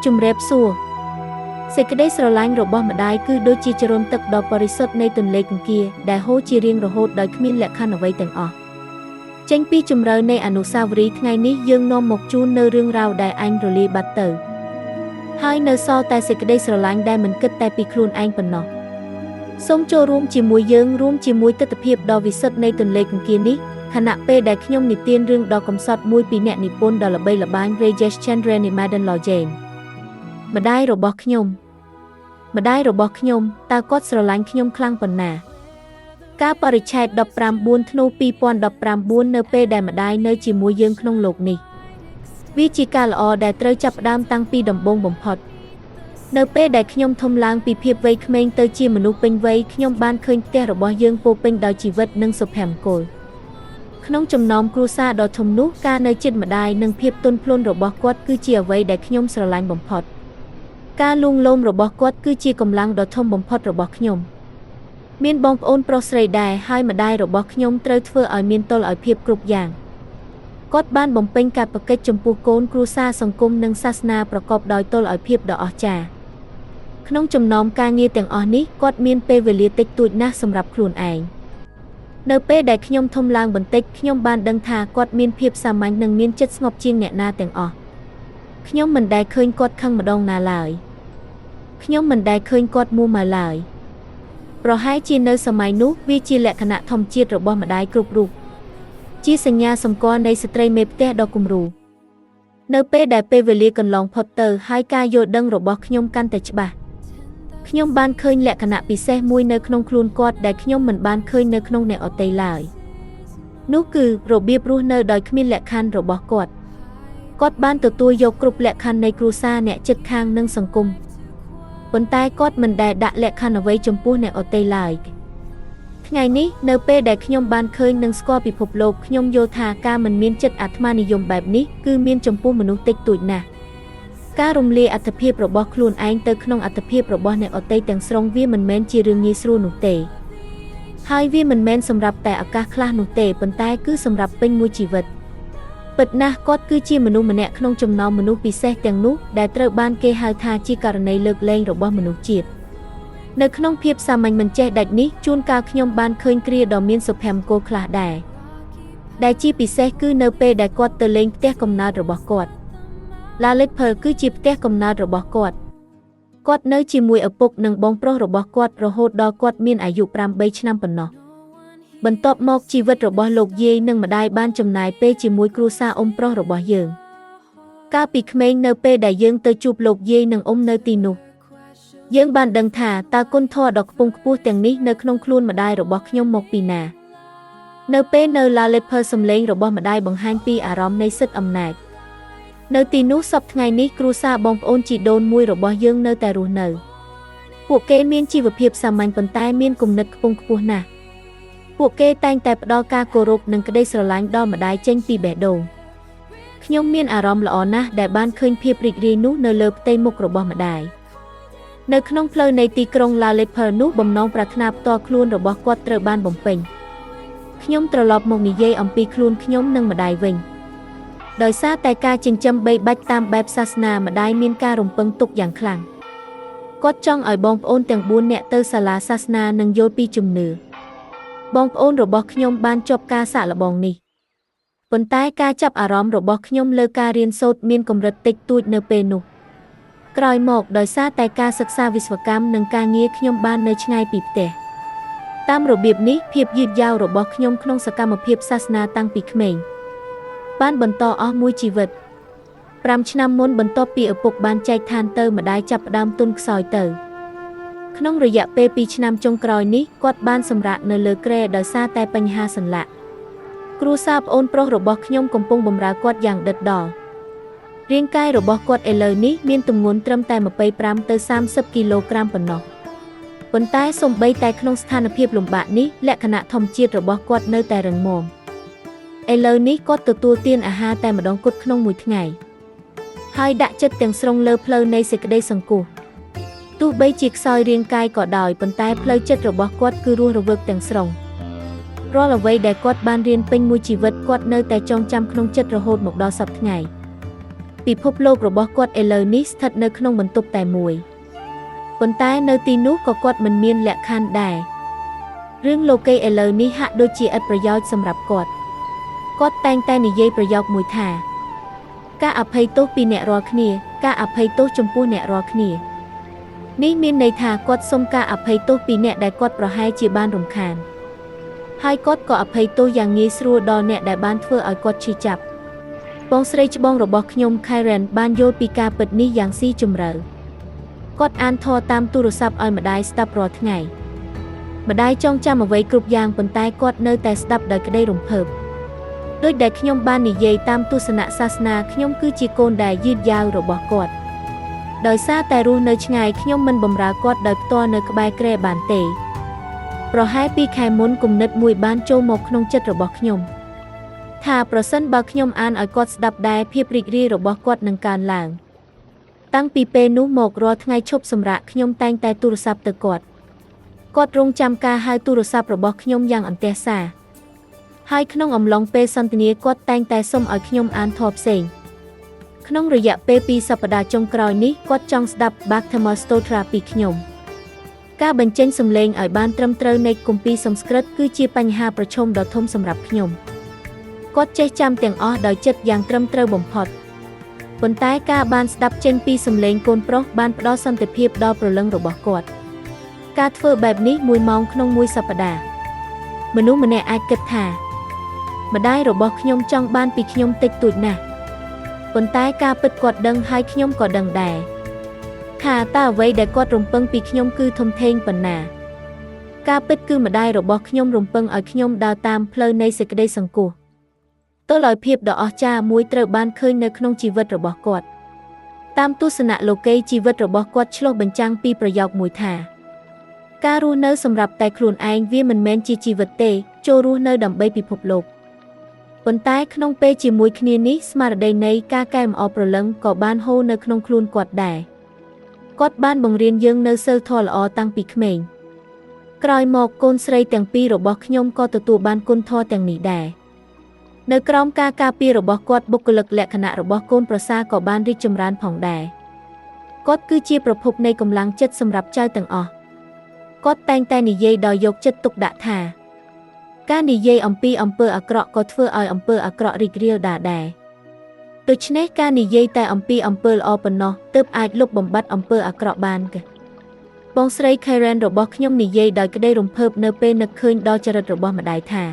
ជំរាបសួរសេចក្តីស្រឡាញ់របស់ម្ដាយគឺដូចជាចរន្តទឹកដ៏បរិសុទ្ធនៃទន្លេគង្គាដែលហូរជារៀងរហូតដោយគ្មានលក្ខខណ្ឌអ្វីទាំងអស់ចេញពីជម្រៅនៃអនុស្សាវរីយ៍ថ្ងៃនេះយើងនាំមកជូននៅរឿងរ៉ាវដែលអញរលាយបាត់ទៅហើយនៅសល់តែសេចក្តីស្រឡាញ់ដែលមិនគិតតែពីខ្លួនឯងប៉ុណ្ណោះសូមចូលរួមជាមួយយើងរួមជាមួយទិដ្ឋភាពដ៏វិសុទ្ធនៃទន្លេគង្គានេះខណៈពេលដែលខ្ញុំនិទានរឿងដ៏កំសត់មួយពីអ្នកនិពន្ធដ៏ល្បីល្បាញ Rajesh Chandra Madan Lal Jain ម្ដាយរបស់ខ្ញុំម្ដាយរបស់ខ្ញុំតើគាត់ស្រឡាញ់ខ្ញុំខ្លាំងប៉ុណ្ណាកាលបរិច្ឆេទ19ធ្នូ2019នៅពេលដែលម្ដាយនៅជាមួយយើងក្នុងលោកនេះវាជាការល្អដែលត្រូវចាប់ផ្ដើមតាំងពីដំបូងបំផុតនៅពេលដែលខ្ញុំធំឡើងពីភាពវ័យក្មេងទៅជាមនុស្សពេញវ័យខ្ញុំបានឃើញផ្ទះរបស់យើងពោពេញដោយជីវិតនិងសុភមង្គលក្នុងចំណោមគ្រួសារដ៏ធំនោះការនៅជិតម្ដាយនិងភាពទន់ភ្លន់របស់គាត់គឺជាអ្វីដែលខ្ញុំស្រឡាញ់បំផុតការលួងលោមរបស់គាត់គឺជាកម្លាំងដ៏ធំបំផុតរបស់ខ្ញុំមានបងប្អូនប្រុសស្រីដែរហើយម្ដាយរបស់ខ្ញុំត្រូវធ្វើឲ្យមានតុល្យភាពគ្រប់យ៉ាងគាត់បានបំពេញកាតព្វកិច្ចចំពោះកូនគ្រួសារសង្គមនិងសាសនាប្រកបដោយតុល្យភាពដ៏អស្ចារ្យក្នុងចំណោមការងារទាំងអស់នេះគាត់មានពេលវេលាតិចតួចណាស់សម្រាប់ខ្លួនឯងនៅពេលដែលខ្ញុំធំឡើងបន្តិចខ្ញុំបានដឹងថាគាត់មានភាពសាមញ្ញនិងមានចិត្តស្ងប់ជាងអ្នកណាទាំងអស់ខ្ញុំមិនដែលឃើញគាត់ខឹងម្ដងណាឡើយខ្ញុំមិនដែលឃើញគាត់មួម៉ៅឡើយប្រហែលជានៅសម័យនោះវាជាលក្ខណៈធម្មជាតិរបស់ម្ដាយគ្រប់រូបជាសញ្ញាសម្គាល់នៃស្ត្រីមេផ្ទះដ៏គំរូនៅពេលដែលពេលវេលាកន្លងផុតទៅហើយការយល់ដឹងរបស់ខ្ញុំកាន់តែច្បាស់ខ្ញុំបានឃើញលក្ខណៈពិសេសមួយនៅក្នុងខ្លួនគាត់ដែលខ្ញុំមិនបានឃើញនៅក្នុងអ្នកដទៃឡើយនោះគឺរបៀបរស់នៅដោយគ្មានលក្ខខណ្ឌរបស់គាត់គាត់បានទទួលយកគ្រប់លក្ខខណ្ឌនៃគ្រួសារអ្នកជិតខាងនិងសង្គមប៉ុន្តែគាត់មិនដែលដាក់លក្ខខណ្ឌអ្វីចំពោះអ្នកដទៃឡើយថ្ងៃនេះនៅពេលដែលខ្ញុំបានឃើញនិងស្គាល់ពិភពលោកខ្ញុំយល់ថាការមិនមានចិត្តអាត្មានិយមបែបនេះគឺមានចំពោះមនុស្សតិចតួចណាស់ការរំលាយអត្ថភាពរបស់ខ្លួនឯងទៅក្នុងអត្ថភាពរបស់អ្នកដទៃទាំងស្រុងវាមិនមែនជារឿងងាយស្រួលនោះទេហើយវាមិនមែនសម្រាប់តែឱកាសខ្លះនោះទេប៉ុន្តែគឺសម្រាប់ពេញមួយជីវិតពិតណាស់គាត់គឺជាមនុស្សម្នាក់ក្នុងចំណោមមនុស្សពិសេសទាំងនោះដែលត្រូវបានគេហៅថាជាករណីលើកលែងរបស់មនុស្សជាតិនៅក្នុងភាពសាមញ្ញមិនចេះដាច់នេះជួនកាលខ្ញុំបានឃើញគ្រាដ៏មានសុភមង្គលខ្លះដែរដែលជាពិសេសគឺនៅពេលដែលគាត់ទៅលេងផ្ទះកំណើតរបស់គាត់ឡាលិតភើគឺជាផ្ទះកំណើតរបស់គាត់គាត់នៅជាមួយឪពុកនិងបងប្រុសរបស់គាត់រហូតដល់គាត់មានអាយុ8ឆ្នាំប៉ុណ្ណោះបន្ទាប់មកជីវិតរបស់លោកយាយនិងម្ដាយបានចំណាយពេលជាមួយគ្រួសារអ៊ំប្រុសរបស់យើងកាលពីក្មេងនៅពេលដែលយើងទៅជួបលោកយាយនិងអ៊ំនៅទីនោះយើងបានដឹងថាតើគុណធម៌ដ៏ខ្ពង់ខ្ពស់ទាំងនេះនៅក្នុងខ្លួនម្ដាយរបស់ខ្ញុំមកពីណានៅពេលនៅឡាលិតភើសំឡេងរបស់ម្ដាយបង្ហាញពីអារម្មណ៍នៃសិទ្ធិអំណាចនៅទីនោះសព្វថ្ងៃនេះគ្រួសារបងប្អូនជីដូនមួយរបស់យើងនៅតែរស់នៅពួកគេមានជីវភាពសាមញ្ញប៉ុន្តែមានគំនិតខ្ពង់ខ្ពស់ណាស់ពួកគេតែងតែផ្ដល់ការគោរពនិងក្តីស្រឡាញ់ដល់ម្ដាយចេញពីបេះដូងខ្ញុំមានអារម្មណ៍ល្អណាស់ដែលបានឃើញភាពរីករាយនោះនៅលើផ្ទៃមុខរបស់ម្ដាយនៅក្នុងផ្លូវនៃទីក្រុងឡាលិតភើនោះបំណងប្រាថ្នាផ្ទាល់ខ្លួនរបស់គាត់ត្រូវបានបំពេញខ្ញុំត្រឡប់មកនិយាយអំពីខ្លួនខ្ញុំនិងម្ដាយវិញដោយសារតែការចិញ្ចឹមបីបាច់តាមបែបសាសនាម្ដាយមានការរំពឹងទុកយ៉ាងខ្លាំងគាត់ចង់ឲ្យបងប្អូនទាំង4នាក់ទៅសាលាសាសនានិងយល់ពីជំនឿបងប្អូនរបស់ខ្ញុំបានជាប់ការសាកល្បងនេះប៉ុន្តែការចាប់អារម្មណ៍របស់ខ្ញុំលើការរៀនសូត្រមានកម្រិតតិចតួចនៅពេលនោះក្រោយមកដោយសារតែការសិក្សាវិស្វកម្មនិងការងារខ្ញុំបាននៅឆ្ងាយពីផ្ទះតាមរបៀបនេះភាពយឺតយ៉ាវរបស់ខ្ញុំក្នុងសកម្មភាពសាសនាតាំងពីក្មេងបានបន្តអស់មួយជីវិត5ឆ្នាំមុនបន្ទាប់ពីឪពុកបានចែកឋានទៅម្ដាយចាប់ផ្ដើមទន់ខ្សោយទៅក្នុងរយៈពេល2ឆ្នាំចុងក្រោយនេះគាត់បានសម្រាកនៅលើគ្រែដោយសារតែបញ្ហាសន្លាក់គ្រួសារប្អូនប្រុសរបស់ខ្ញុំកំពុងបម្រើគាត់យ៉ាងដិតដល់រាងកាយរបស់គាត់ឥឡូវនេះមានទម្ងន់ត្រឹមតែ25ទៅ30គីឡូក្រាមប៉ុណ្ណោះប៉ុន្តែសូម្បីតែក្នុងស្ថានភាពលំបាកនេះលក្ខណៈធម្មជាតិរបស់គាត់នៅតែរឹងមាំឥឡូវនេះគាត់ទទួលទានអាហារតែម្ដងគត់ក្នុងមួយថ្ងៃហើយដាក់ចិត្តទាំងស្រុងលើផ្លូវនៃសេចក្តីសង្គ្រោះទោះបីជាខ្សោយរាងកាយក៏ដោយប៉ុន្តែផ្លូវចិត្តរបស់គាត់គឺរស់រវើកទាំងស្រុងរាល់អ្វីដែលគាត់បានរៀនពេញមួយជីវិតគាត់នៅតែចងចាំក្នុងចិត្តរហូតមកដល់សព្វថ្ងៃ ពី ពិភពលោករបស់គាត់ឥឡូវនេះស្ថិតនៅក្នុងបន្ទប់តែមួយប៉ុន្តែនៅទីនោះក៏គាត់មិនមានលក្ខខណ្ឌដែររឿងលោកីឥឡូវនេះហាក់ដូចជាឥតប្រយោជន៍សម្រាប់គាត់គាត់តែងតែនិយាយប្រយោគមួយថាការអភ័យទោសពីអ្នករាល់គ្នាការអភ័យទោសចំពោះអ្នករាល់គ្នានេះមានន័យថាគាត់សុំការអភ័យទោសពីអ្នកដែលគាត់ប្រហែលជាបានរំខានហើយគាត់ក៏អភ័យទោសយ៉ាងងាយស្រួលដល់អ្នកដែលបានធ្វើឲ្យគាត់ឈឺចាប់បងស្រីច្បងរបស់ខ្ញុំ Karen បានយល់ពីការពិតនេះយ៉ាងស៊ីជម្រៅគាត់អានធម៌តាមទូរស័ព្ទឲ្យម្ដាយស្ដាប់រាល់ថ្ងៃម្ដាយចងចាំអ្វីគ្រប់យ៉ាងប៉ុន្តែគាត់នៅតែស្ដាប់ដោយក្តីរំភើបដូចដែលខ្ញុំបាននិយាយតាមទស្សនៈសាសនាខ្ញុំគឺជាកូនដែលយឺតយ៉ាវរបស់គាត់ដោយសារតែរស់នៅឆ្ងាយខ្ញុំមិនបម្រើគាត់ដោយផ្ទាល់នៅក្បែរគ្រែបានទេប្រហែល2ខែមុនគំនិតមួយបានចូលមកក្នុងចិត្តរបស់ខ្ញុំថាប្រសិនបើខ្ញុំអានឲ្យគាត់ស្ដាប់ដែរភាពរីករាយរបស់គាត់នឹងកើនឡើងតាំងពីពេលនោះមករាល់ថ្ងៃឈប់សម្រាកខ្ញុំតែងតែទូរស័ព្ទទៅគាត់គាត់រងចាំការហៅទូរស័ព្ទរបស់ខ្ញុំយ៉ាងអន្ទះសារហើយក្នុងអំឡុងពេលសន្ទនាគាត់តែងតែសុំឲ្យខ្ញុំអានធម៌ផ្សេងក្នុងរយៈពេល2សប្តាហ៍ចុងក្រោយនេះគាត់ចង់ស្ដាប់ Bhaktamar Stotra ពីខ្ញុំការបញ្ចេញសំឡេងឲ្យបានត្រឹមត្រូវនៃគម្ពីរសំស្ក្រឹតគឺជាបញ្ហាប្រឈមដ៏ធំសម្រាប់ខ្ញុំគាត់ចេះចាំទាំងអស់ដោយចិត្តយ៉ាងត្រឹមត្រូវបំផុតប៉ុន្តែការបានស្ដាប់ចេញពីសំឡេងកូនប្រុសបានផ្ដល់សន្តិភាពដល់ព្រលឹងរបស់គាត់ការធ្វើបែបនេះ1ម៉ោងក្នុងមួយសប្តាហ៍មនុស្សម្នាក់អាចគិតថាម្ដាយរបស់ខ្ញុំចង់បានពីខ្ញុំតិចតួចណាស់ប៉ុន្តែការពិតគាត់ដឹងហើយខ្ញុំក៏ដឹងដែរថាតើអ្វីដែលគាត់រំពឹងពីខ្ញុំគឺធំធេងប៉ុណ្ណាការពិតគឺម្ដាយរបស់ខ្ញុំរំពឹងឲ្យខ្ញុំដើរតាមផ្លូវនៃសេចក្តីសង្គ្រោះទល់ឲ្យភាពដ៏អស្ចារ្យមួយត្រូវបានឃើញនៅក្នុងជីវិតរបស់គាត់តាមទស្សនៈលោកីជីវិតរបស់គាត់ឆ្លុះបញ្ចាំងពីប្រយោគមួយថាការរស់នៅសម្រាប់តែខ្លួនឯងវាមិនមែនជាជីវិតទេចូលរស់នៅដើម្បីពិភពលោកប៉ុន្តែក្នុងពេលជាមួយគ្នានេះស្មារតីនៃការកែលម្អព្រលឹងក៏បានហូរនៅក្នុងខ្លួនគាត់ដែរគាត់បានបង្រៀនយើងនៅសីលធម៌ល្អតាំងពីក្មេងក្រោយមកកូនស្រីទាំងពីររបស់ខ្ញុំក៏ទទួលបានគុណធម៌ទាំងនេះដែរនៅក្រោមការការពាររបស់គាត់បុគ្គលិកលក្ខណៈរបស់កូនប្រសាក៏បានរីកចម្រើនផងដែរគាត់គឺជាប្រភពនៃកម្លាំងចិត្តសម្រាប់ចៅទាំងអស់គាត់តែងតែនិយាយដោយយកចិត្តទុកដាក់ថាការនិយាយអំពីអំពើអាក្រក់ក៏ធ្វើឲ្យអំពើអាក្រក់រីករាលដាលដែរដូច្នេះការនិយាយតែអំពីអំពើល្អប៉ុណ្ណោះទើបអាចលុបបំបាត់អំពើអាក្រក់បានបងស្រី Karen របស់ខ្ញុំនិយាយដោយក្តីរំភើបនៅពេលនឹកឃើញដល់ចរិតរបស់ម្ដាយថា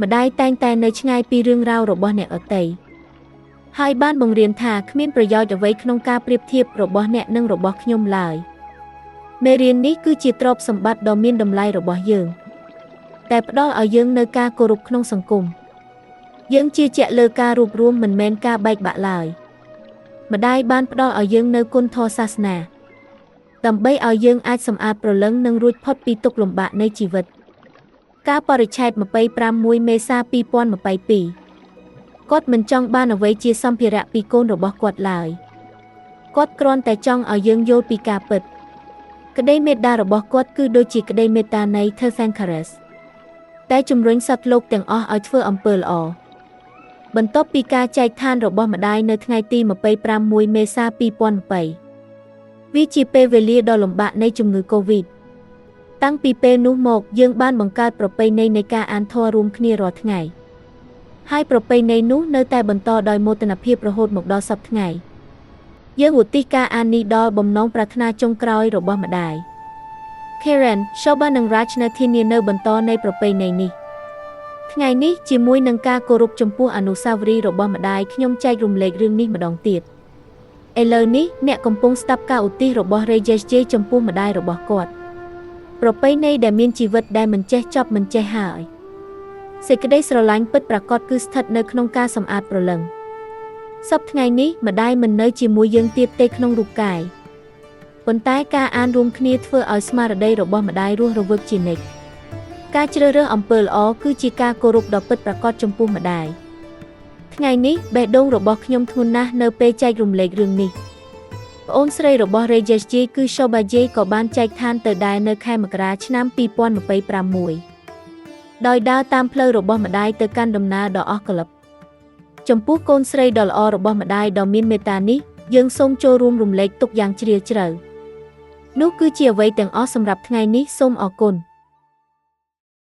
ម្ដាយតែងតែនៅឆ្ងាយពីរឿងរ៉ាវរបស់អ្នកដទៃហើយបានបង្រៀនថាគ្មានប្រយោជន៍អ្វីក្នុងការប្រៀបធៀបរបស់អ្នកនិងរបស់ខ្ញុំឡើយមេរៀននេះគឺជាទ្រព្យសម្បត្តិដ៏មានតម្លៃរបស់យើងតែផ្ដល់ឲ្យយើងនៅការគោរពក្នុងសង្គមយើងជឿជាក់លើការរួបរួមមិនមែនការបែកបាក់ឡើយម្ដាយបានផ្ដល់ឲ្យយើងនៅគុណធម៌សាសនាដើម្បីឲ្យយើងអាចសម្អាតព្រលឹងនិងរួចផុតពីទុក្ខលំបាកនៃជីវិតការបរិច្ឆេទ25មេសា2022គាត់មិនចង់បានអ្វីជាសម្ភារៈពីកូនរបស់គាត់ឡើយគាត់គ្រាន់តែចង់ឲ្យយើងយល់ពីការពិតក្តីមេត្តារបស់គាត់គឺដូចជាក្តីមេត្តានៃ Tirthankaras តែជំរុញសត្វលោកទាំងអស់ឲ្យធ្វើអំពើល្អបន្ទាប់ពីការចែកឋានរបស់ម្ដាយនៅថ្ងៃទី25មេសា2020វាជាពេលវេលាដ៏លំបាកនៃជំងឺ Covid តាំងពីពេលនោះមកយើងបានបង្កើតប្រពៃណីនៃការអានធម៌រួមគ្នារាល់ថ្ងៃហើយប្រពៃណីនោះនៅតែបន្តដោយមោទនភាពរហូតមកដល់សព្វថ្ងៃយើងឧទ្ទិសការអាននេះដល់បំណងប្រាថ្នាចុងក្រោយរបស់ម្ដាយ Karen, Shoba និង Raj នៅធានានៅបន្តនៃប្រពៃណីនេះថ្ងៃនេះជាមួយនឹងការគោរពចំពោះអនុស្សាវរីយ៍របស់ម្ដាយខ្ញុំចែករំលែករឿងនេះម្ដងទៀតឥឡូវនេះអ្នកកំពុងស្ដាប់ការឧទ្ទិសរបស់ Rajesh J ចំពោះម្ដាយរបស់គាត់ប្រពៃណីដែលមានជីវិតដែលមិនចេះចប់មិនចេះហើយសេចក្តីស្រឡាញ់ពិតប្រាកដគឺស្ថិតនៅក្នុងការសម្អាតព្រលឹងសព្វថ្ងៃនេះម្ដាយមិននៅជាមួយយើងទៀតទេក្នុងរូបកាយប៉ុន្តែការអានរួមគ្នាធ្វើឲ្យស្មារតីរបស់ម្ដាយរស់រវើកជានិច្ចការជ្រើសរើសអំពើល្អគឺជាការគោរពដ៏ពិតប្រាកដចំពោះម្ដាយថ្ងៃនេះបេះដូងរបស់ខ្ញុំធ្ងន់ណាស់នៅពេលចែករំលែករឿងនេះប្អូនស្រីរបស់ Rajesh J គឺ Shoba J ក៏បានចែកឋានទៅដែរនៅខែមករាឆ្នាំ2026ដោយដើរតាមផ្លូវរបស់ម្ដាយទៅកាន់ដំណើរដ៏អស់កល្ប ចំពោះកូនស្រីដ៏ល្អរបស់ម្ដាយដ៏មានមេត្តានេះយើងសូមចូលរួមរំលែកទុក្ខយ៉ាងជ្រាលជ្រៅនោះគឺជាអ្វីទាំងអស់សម្រាប់ថ្ងៃនេះសូមអរគុណ។